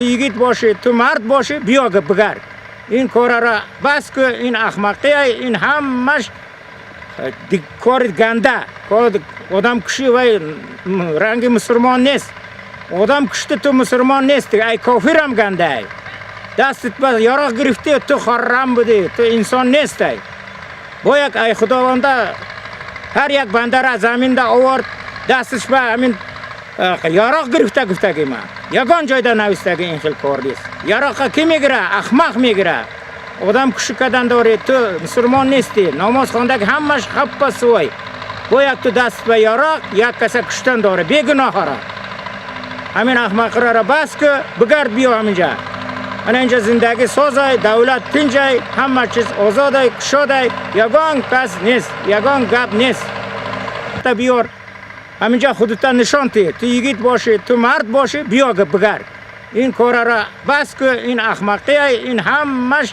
Йигит бошӣ, ту мард бошӣ, биё, бигард. Ин корара бас ку, ин ахмақия, ин ҳамаш кори ганда, одамкушӣ. Вай ранги мусулмон нест. Одам кушти, ту мусулмон нести, ай кофирам гандай. Дастит ба яроқ гирифтӣ, ту хоррам будӣ, ту инсон нестай. Бояд ай Худованда ҳар як бандара заминда овард, дасташ ба ҳамин яроқ гирифта гуфтагӣ. Ма ягон ҷойда навистагӣ ин хел кор нест. Яроққа ки мегира? Ахмақ мегира. Одам кушӣ кардан дорӣ, ту мусулмон нестӣ. Намоз хондаги ҳамаш хаппа сувай. Бояд ту даст ба яроқ як каса куштан дорӣ, бегуноҳара. Ҳамин ахмақирара бас ку, бигард, биё ҳаминҷа. Ана инҷа зиндагӣ созай, давлат тинҷай, ҳама чиз озодай, кушодай, ягон кас нест, ягон гап нест. Та биёр ҳаминҷа, худута нишон тӣ. Ту йигит бошӣ, ту мард бошӣ, биё, бигард. Ин корара бас ку, ин ахмақия, ин ҳамаш.